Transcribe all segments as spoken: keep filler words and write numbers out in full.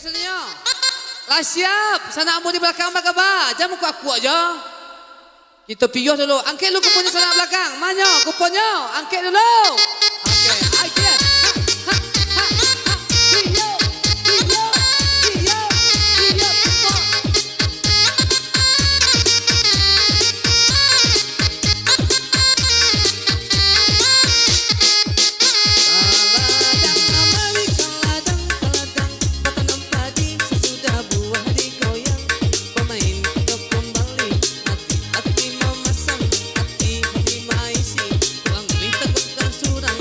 Lah siap, sanak ambo di balakang bagabak, jan muko akuak jo. Kito piyuah dulu, angkek dulu kuponnyo sanak balakang, manyo kuponnyo, angkek dulu. Oke, oke. Ha, ha, ha, ha. Piyuah, piyuah, piyuah, piyuah, kupon. Kaladang, amai kaladang, kaladang, batanam padi, sasudah buah digoyang, pamain kito kumbali, ati-ati mamasang, ati-ati maisi, urang mintah tukang surang,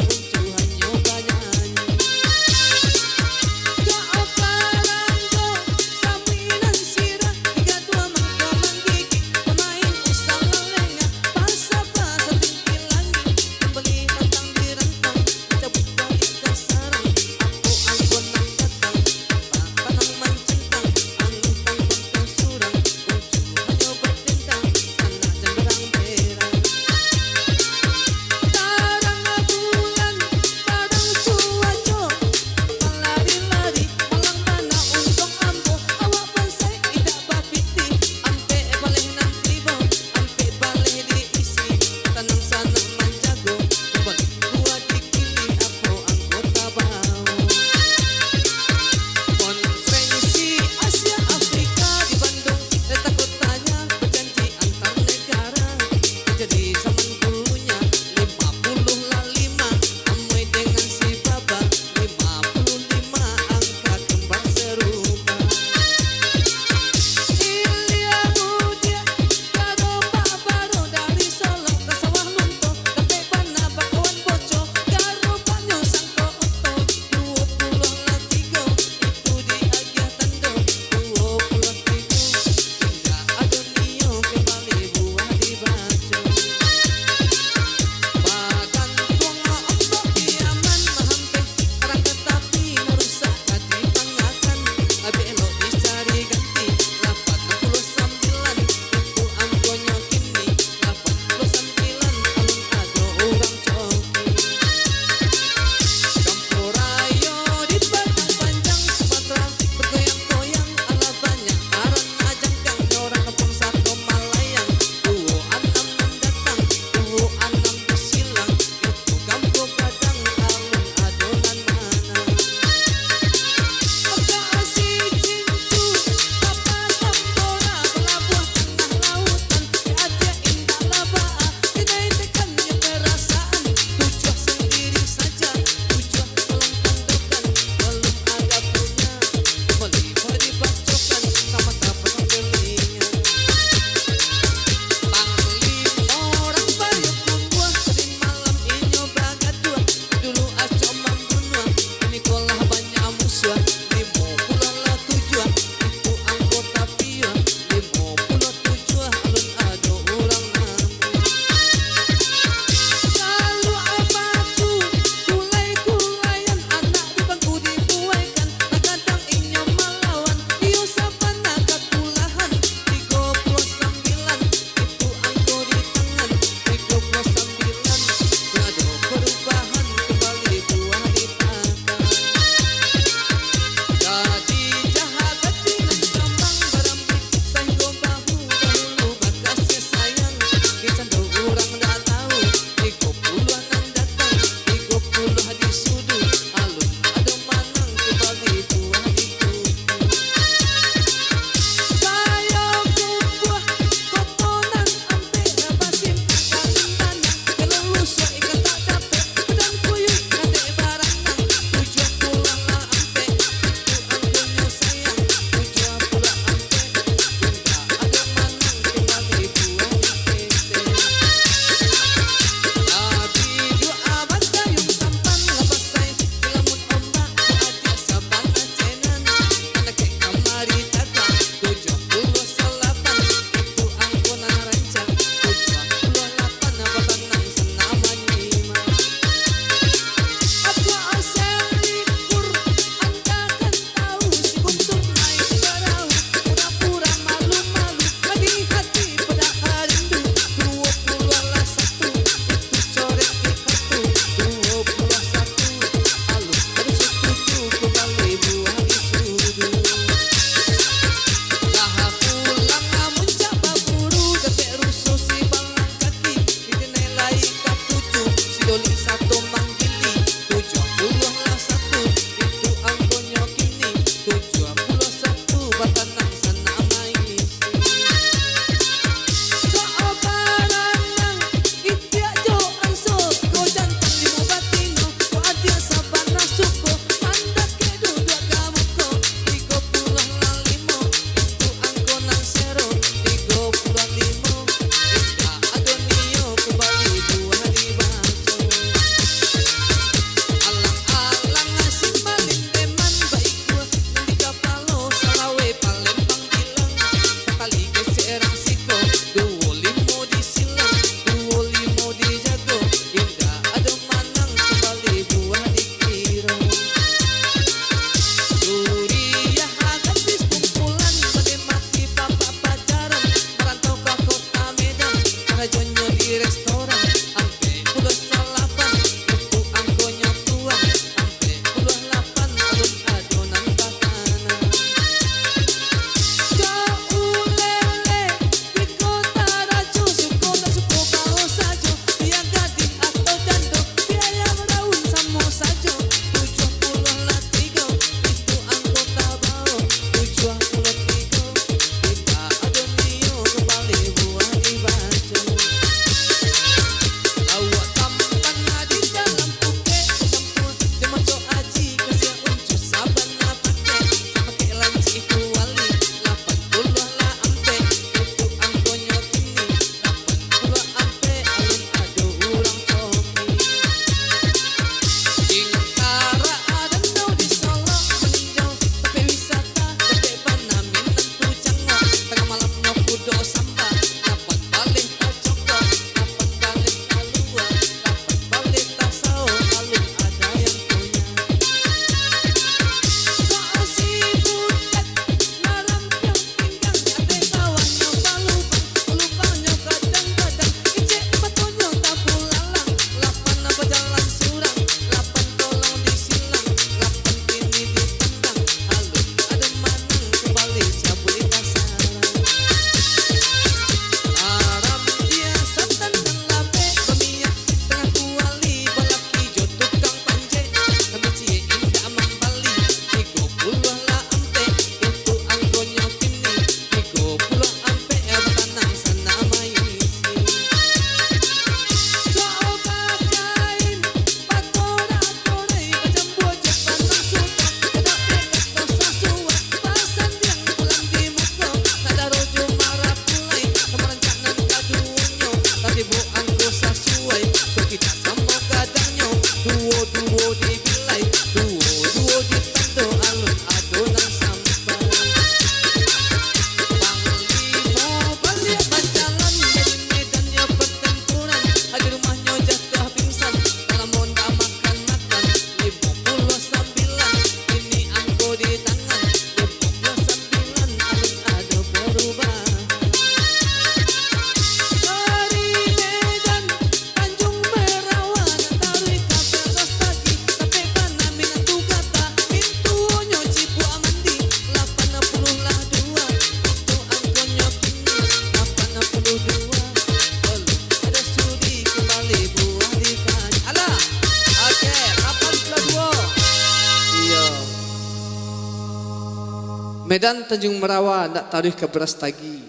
Medan Tanjung Merawa, ndak taruih ka Brastagi.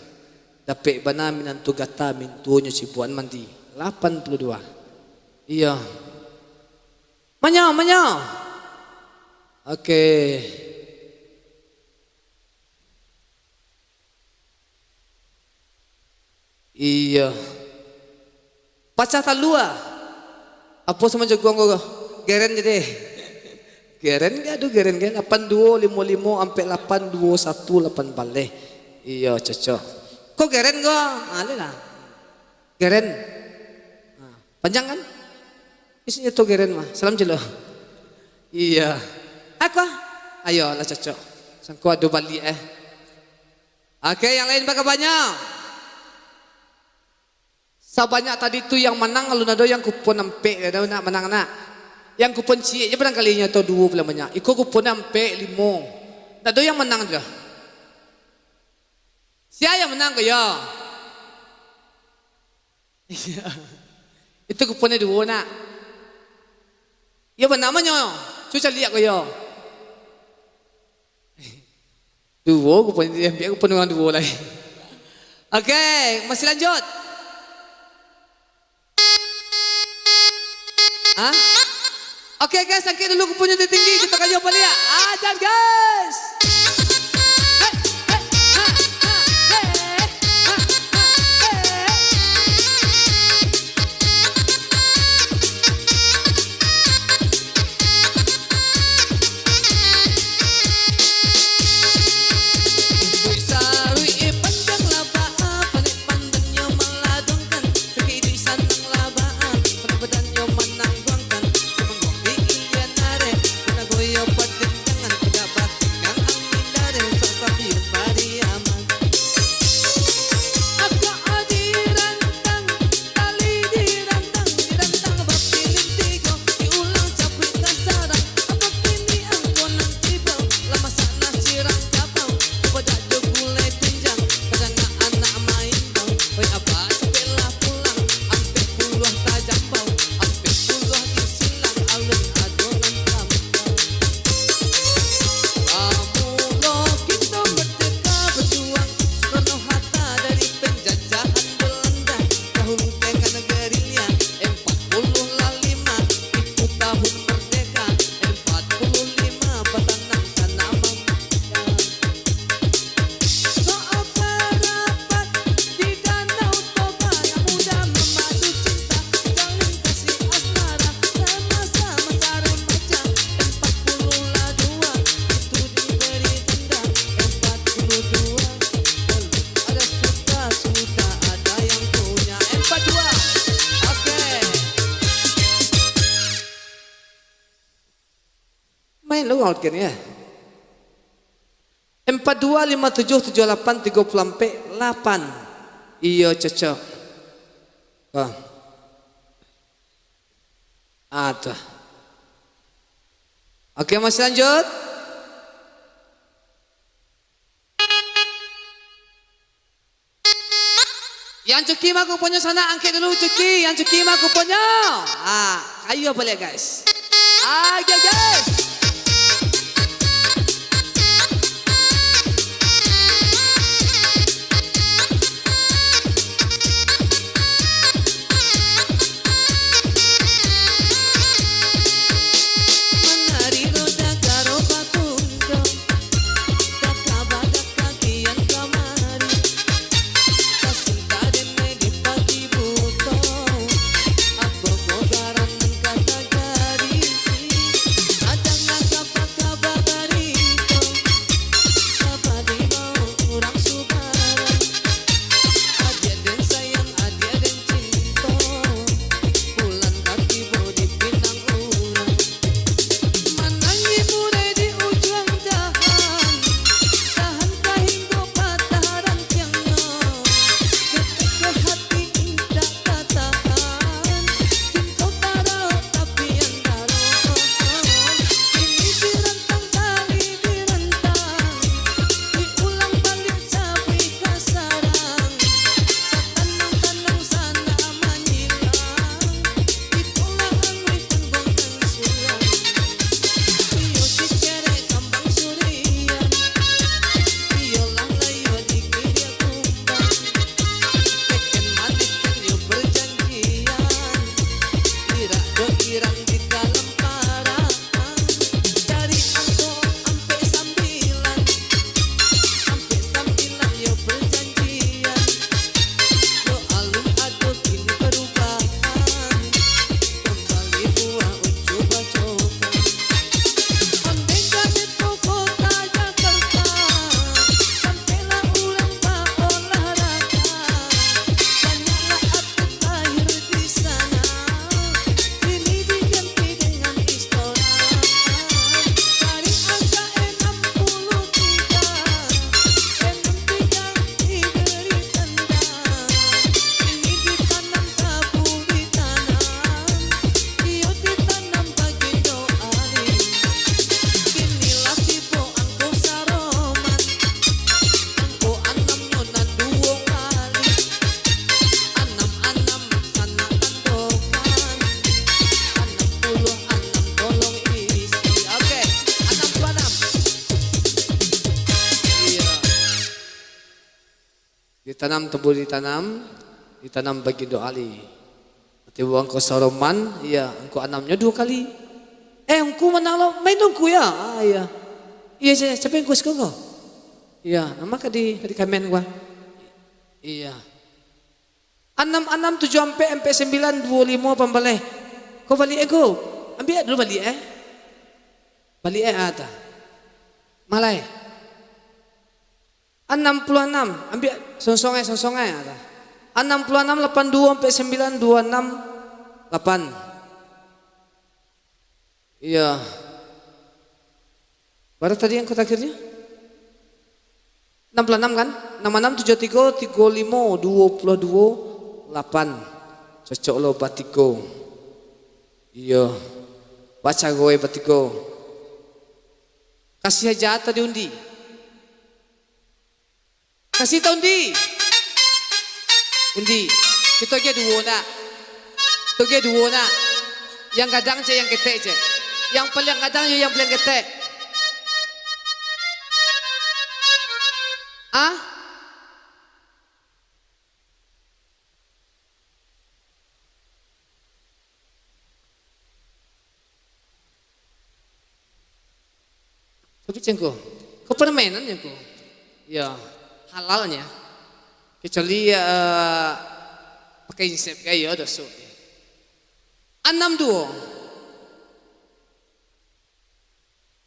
Dapek bana minantu gata, mintuonyo cibuakan mandi. Lapan puluh dua. Iyo. Manyo, manyo. Oke. Iyo. Pacah talua. Apo samo jaguang ko? Geren je deh. Geren ge, aduh, geren ge. Lapan duo limo limo ampek lapan duo satu lapan baleh. Iyo, cocok. Ko geren ko? Ah, ni lah. Geren. Ah, panjang kan? Isinyo tu geren mah. Salam celo. Iyo. Ako? Ayo lah, cocok. Sangko ado baliak, eh. Oke, yang lain bakabanyo. Sabanyak tadi tu yang manang, alun ado yang kupon ampek, ado nak manang nak. Yang kupon ciek je barangkali inyo tu duo paling banyak. Iko kupon ampek, limo. Ndak ado yang manang tu. Sia yang manang ko yo? Itu kuponnyo duo nak. Iyo bana manyo. Cubo caliak ko yo. Duo kupon, ambiak kupon urang duo lai. Oke, masih lanjut. Hah? Oke, guys, angkek dulu kuponnyo tinggi-tinggi, kito kayo baliak. Ajan, guys. Hei, hei, ha, ha, hei, ha, ha, hei. Umbuik saruik panjang labaa, panek pandannyo maladungkan, sakik iduik sanang labaa, panek badannyo manangguangkan, samangguang di ilian areh, panagoyo padandangan, padak batinggang angin dareh, sasapiun Pariaman. Agak dirantang, tali dirantang, dirantang bapilin tigo, diulang capuik tasarang. Apo kini angko nan tibo, lah masak nasi rang kabau, babadak jo gulai tunjang, tadanga anak maimbau, oi abak capeklah pulang, ampek puluah tajambau, ampek puluah disilang, alun ado nan tampuang. Bamulo kito mardeka bajuang, Soekarno Hatta dari penjajahan Belanda, dahulu dengan gerilya, empat puluh lima, itu tahun merdeka, empat puluh lima, batanam tanam. Sok barapat di Danau Toba, yang muda memadu cinta, jalin kasih asmara, sama-sama sarang baca, empat puluh lah dua, itu diberi tanda, empat puluh dua, belum ada suka, sudah ada yang punya, empat dua. Oke. Main lo out kan ya. Empat dua lima tujuh tujuh lapan tiga puluh ampek lapan. Iyo, cocok. Ah. Ah, tuh. Oke, masih lanjut. Yang cuki mah kuponnyo sanak, angkek dulu cuki, yang cuki mah kuponnyo. Ah, ayo boleh, guys. Ayo, guys. Manari roda garo bakundo. Ditanam, tumbuah ditanam, ditanam Bagindo Ali. Tibo angku saroman, iya, angku anamnyo duo kali. "Eh, angku manang lo, main dong, angku, ya?" "Ah, iya." "Iya, sia-, siapo angku siko ko?" "Iya, nama ka di, ka di kamen gua." "Iya." "Anam anam, tujuah ampek, ampek sambilan, duo limo, pambaleh." "Ko baliak, eh, ko. Ambiak dulu baliak, eh. Baliak, eh, ah, ta. Malai." "Anam puluah anam, ambiak songsong ai, songsong ai," kata. "Anam puluah anam, lapan duo, ampek sambilan, duo anam, lapan." Iya. Bara tadi angku tarakhirnyo? Anam puluah anam kan? Anam anam, tujuah tigo, tigo limo, duo puluah duo, lapan. Cocok lo batigo. Iyo. Bacaro ai batigo. Kasih aja atau diundi? Kasih ta undi. Undi. Kito agiah duo nak. Kito agiah duo nak. Yang gadang cek, yang ketek cek. Yang paliang gadang jo yang paliang ketek. Ah? Tapi cangko, ko permainan cangko. Ya, halalnya. Kecuali, eh, pakai insep, kayo doso. Anam duo.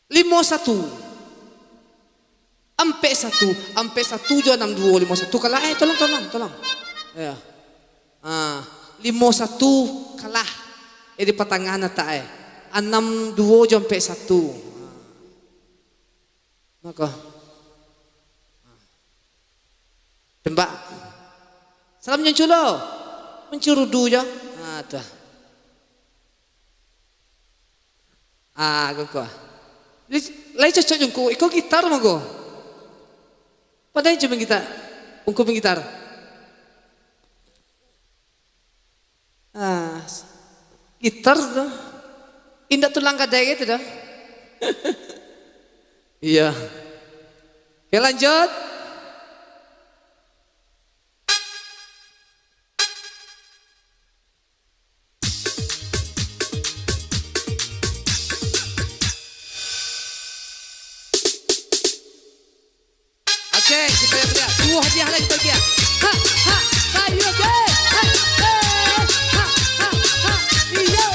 Limo satu. Ampek satu. Ampek satu jo anam duo, limo satu kalah. Eh, tolong, tolong, tolong. Ya. Ah, limo satu kalah. Eh, di patangahan atak, eh. Anam duo jo ampek satu. Mako. Tembak. Salam nyo culo. Mancurudu jo. Ah, tu. Ah, ko, ko. Lai, lai cocok jo ungku. Iko gitar mah ko. Padahal cuma gitar. Ungku main gitar. Ah, gitar tu. Indak tulang kadai gitu dah. Iya. Oke, lanjut. Oke, kita yang mulia. Duo hadiah lagi bagi dia. Ha, ha, kayu je. Ha, eh, ha, ha, ha, iyo.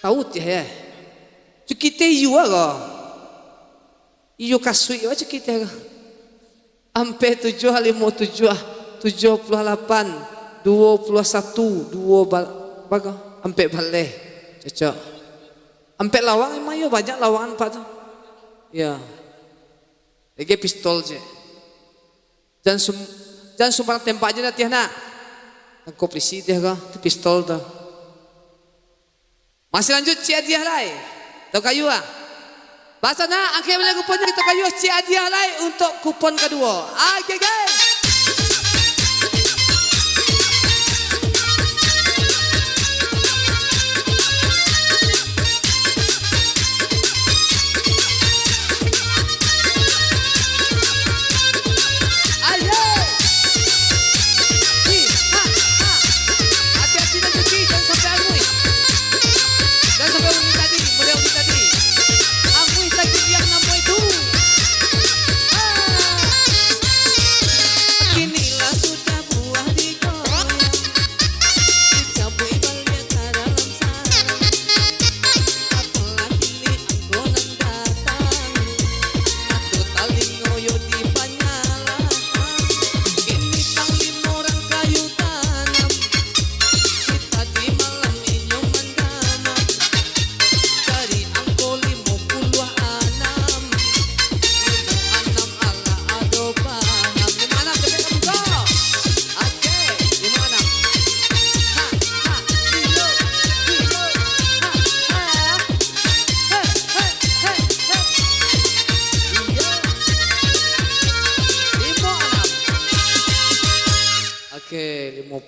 Tau tih, eh. Cukite iyo ko. Iyo kasuik baco kito ko. Ampek tujuah, limo tujuah, tujuah puluah lapan, duo puluah satu, duo ba-, bago, ampek baleh. Cocok. Ampek lawang emang iyo banyak lawangan ampek tu. Ya. Lagi pistol je. Jan sum-, jan sumbarang tembak je dah tiah nak. Tangkok polisi tiah ko, tu pistol tu. Masih lanjut, ciek hadiah lai. Tau kayu ah. Basana, angkek baliak kupon, kito kayu, ciek hadiah lai untuk kupon kaduo. Oke, guys. Ayo. Ih, ha, ha. Hati-hati, Nazuki, jangan sampai anguih. Jangan sampai anguih tadi, model anguih tadi. Anguih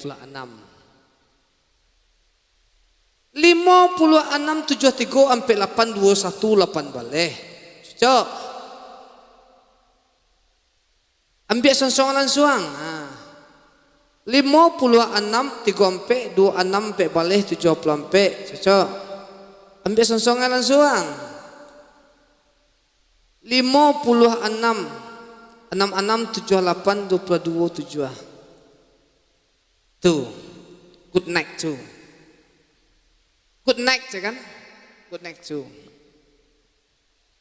Puluah anam. Limo puluah anam tujuah tigo ampek lapan duo satu lapan baleh. Cocok. Ambiak sonsong lansuang. Ha. Limo puluah anam tigo ampek duo anam ampek baleh tujuah puluah ampek. Cocok. Ambiak sonsong lansuang. Limo puluah anam, anam anam tujuah lapan duo puluah duo tujuah. Tu. Good night tu. Good night, ya kan? Good night tu.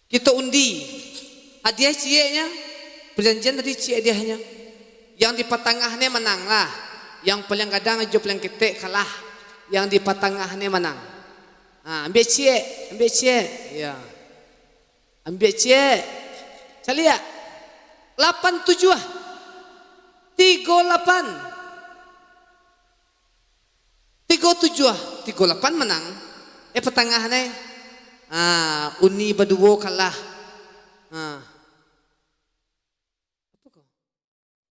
Kito undi. Hadiah cieknyo, perjanjian tadi ciek hadiahnyo. Yang di patangah ni manang lah. Yang paling gadang jo paling ketek kalah. Yang di patangah ni manang. Ha, ambiak ciek, ambiak ciek. Ya. Ambiak ciek. Caliak. Lapan tujuah. Tigo lapan. Tigo tujuah, tigo lapan manang. Eh, patangah ni. Ah, uni baduo kalah.